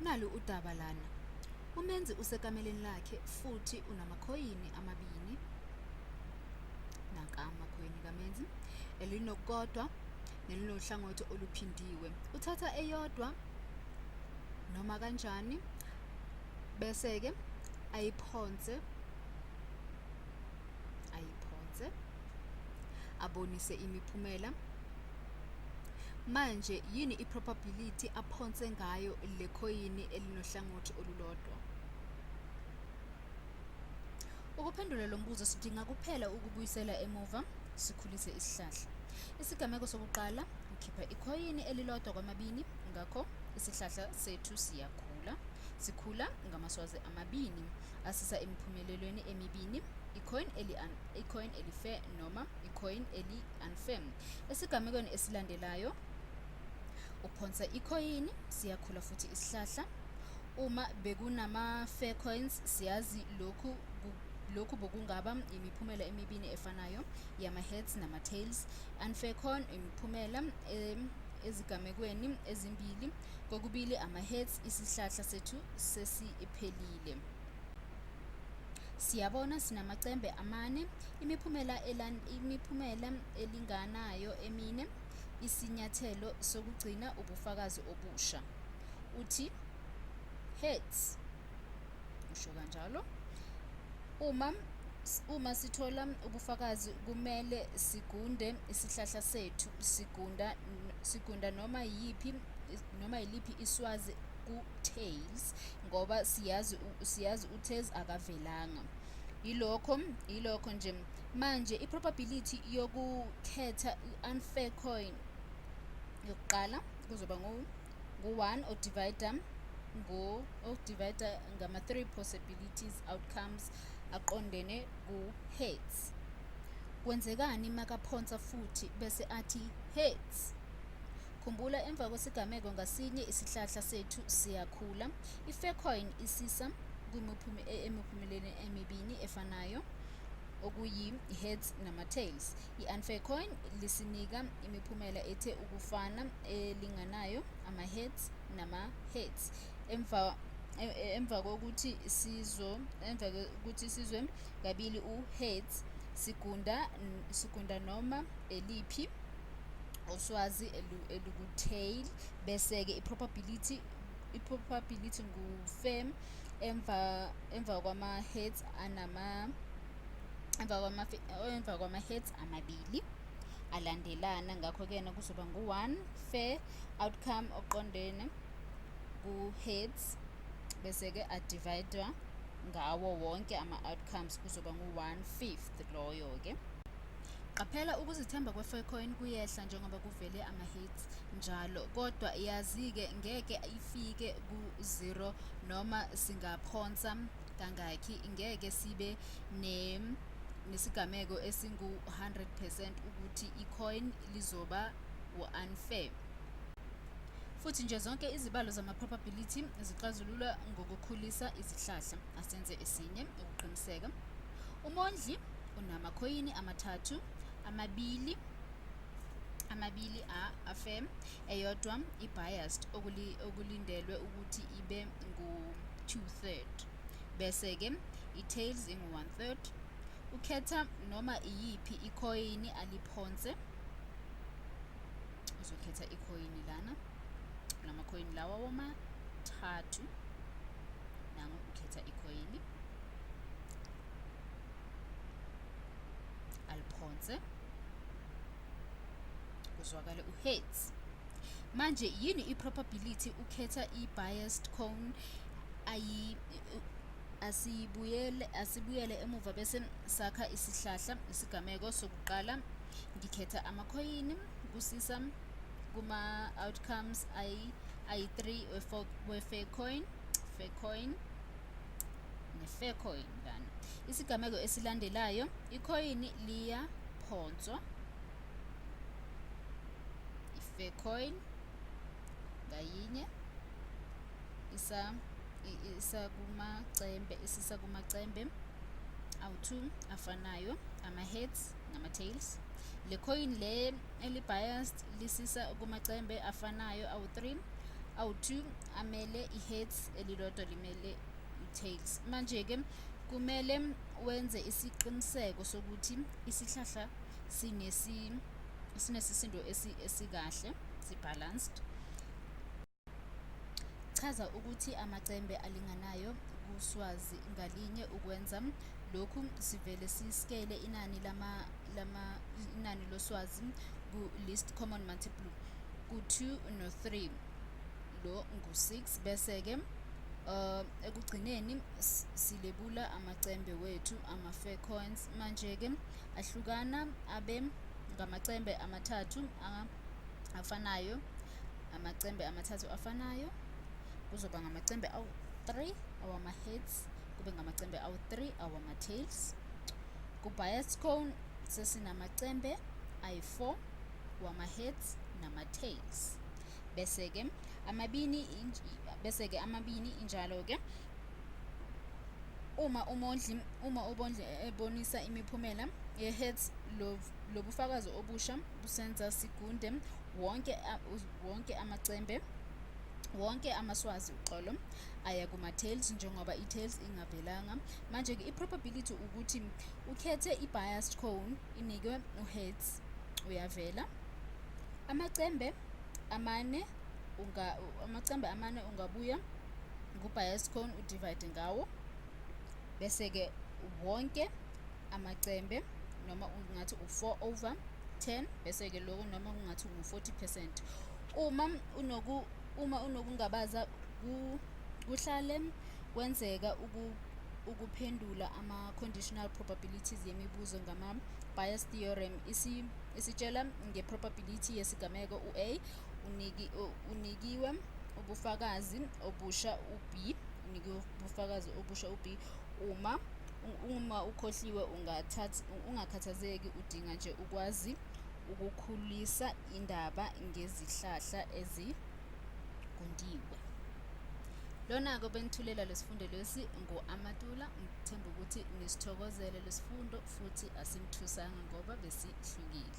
Nalu udaba lana. Umenzi usekameleni lakhe futhi unamakhoyini amabini. Nanka amakhoyini kamenzi, elinokukodwa nelinohlangothi oluphindiwe. Uthatha eyodwa noma kanjani bese-ke ayiphonse ayiphonse abonise imiphumela. Manje yini i-probability aphonse ngayo le khoyini elinohlangothi olulodwa? Ukuphendula lo mbuzo sidinga kuphela ukubuyisela emuva sikhulise isihlahla. Isigameko sokuqala ukhipha ikhoyini elilodwa kwamabini, ngakho isihlahla sethu siyakhula. Sikhula ngamaswazi amabini asisa emiphumelelweni emibini, i-coin eli i-coin eli-fair noma i-coin eli-unfair. Esigamekweni esilandelayo uphonsa ikhoyini, siyakhula futhi isihlahla. Uma bekunama-fair coins, siyazi lokhu lokhu bokungaba imiphumela emibini efanayo yama-heads nama-tails. Unfair coin imiphumela ezigamekweni ezimbili, kokubili ama-heads, isihlahla sethu sesiphelile. Siyabona sinamacembe amane, imiphumela imiphumela elinganayo emine. Isinyathelo sokugcina ubufakazi obusha. Uthi heads, usho kanjalo. Uma uma sithola ubufakazi kumele sigunde isihlahla sethu, sigunda sigunda noma yiphi noma yiliphi iswazi ku-tails ngoba siyazi siyazi u-tails akavelanga. Yilokho yilokho nje. Manje i-probability yokukhetha i-unfair coin yokuqala kuzoba ngu-1 o-divide ngo o-divide ngama-3 possibilities outcomes aqondene ku-heads. Kwenzekani makaphonsa futhi bese athi heads? Khumbula, emva kwesigameko ngasinye isihlahla sethu siyakhula. I-fair coin isisa emiphumeleni emibini efanayo, okuyi-heads nama-tails. I-unfair coin lisinika imiphumela ethe ukufana elinganayo, ama-heads nama-heads. Emva emva kokuthi sizo emva kokuthi sizwe kabili u-heads, sigunda sigunda noma eliphi uswazi eliku-tail, bese-ke i-probability ngu-fair emva emva kwama-heads anama emva kwama emva kwama-heads amabili alandelana. Ngakho-ke kuzoba ngu-1 fair outcome oqondene ku-heads, bese-ke a-divide ngawo wonke ama-outcomes, kuzoba ngu-1/5 loyo-ke. Qaphela, ukuzithemba kwe-fair coin kuyehla njengoba kuvele ama-heads njalo, kodwa yazi-ke ngeke ifike ku-0 noma singaphonsa kangakhi. Ngeke sibe ne nesigameko esingu-100% ukuthi i-coin lizoba u-unfair. Futhi nje zonke izibalo zama-probability zixazululwa ngokukhulisa izihlahla. Asenze esinye ukuqiniseka. Umondli unamakhoyini amathathu, amabili amabili a-fair, eyodwa i-biased okulindelwe ukuthi ibe ngu-2/3, bese-ke i-tails ingu-1/3. Ukhetha noma iyiphi ikhoyini aliphonse. Uzokhetha ikhoyini lana lamakhoyini lawa womathathu. Nangu ukhetha ikhoyini aliphonse, kuzwakale u-heads. Manje yini i-probability ukhetha i-biased coin? Ayi, asibuyele asibuyele emuva bese sakha isihlahla. Isigameko sokuqala, ngikhetha amakhoyini kusisa kuma-outcomes ayi-3 we-fair coin, fair coin ne-fair coin lana. Isigameko esilandelayo, ikhoyini liyaphonswa, i-fair coin ngayinye isa isa kumacembe, isisa kumacembe awu-2 afanayo, ama-heads nama-tails. Le coin le eli-biased lisisa kumacembe afanayo awu-3. Awu-2 amele i-heads, elilodwa limele i-tails. Manje-ke kumele wenze isiqiniseko sokuthi isihlahla sinesisindo esikahle, si-balanced. Chaza ukuthi amacembe alinganayo kuswazi ngalinye. Ukwenza lokhu sivele si-scale inani lama lama inani loswazi ku-least common multiple ku-2 no-3, lo ngu-6. Bese-ke ekugcineni silebula amacembe wethu, ama-fair coins. Manje-ke ahlukana abe ngamacembe amathathu afanayo, amacembe amathathu afanayo. Kuzoba ngamacembe awu-3 awama-heads, kube ngamacembe awu-3 awama-tails. Ku-biased cone sesinamacembe ayi-4 wama-heads nama-tails, bese-ke amabini bese-ke amabini injalo-ke. Uma umondli ebonisa imiphumela ye-heads, lobufakazi obusha busenza sigunde wonke amacembe, wonke amaswazi, uxolo, aya kuma-tails, njengoba i-tails ingavelanga. Manje-ke i-probability ukuthi ukhethe i-biased cone inikwe u-heads uyavela amacembe amane ungabuya ku-biased cone u-divide ngawo, bese-ke wonke amacembe, noma ungathi u-4 over 10, bese-ke lokho noma kungathi ngu-40%. Uma unokungabaza, kuhlale kwenzeka ukuphendula ama-conditional probabilities yemibuzo ngama-Bayes theorem. Isitshela nge-probability yesigameko u-A unikiwe ubufakazi obusha u-B, unikiwe ubufakazi obusha u-B. Uma ukhohliwe, ungakhathazeki, udinga nje ukwazi ukukhulisa indaba ngezihlahla ezigundiwe. Lona-ke benithulela lesifundo lesi ngu-Amatula. Ngithemba ukuthi nisithokozele lesifundo futhi asinithusanga ngoba besihlukile.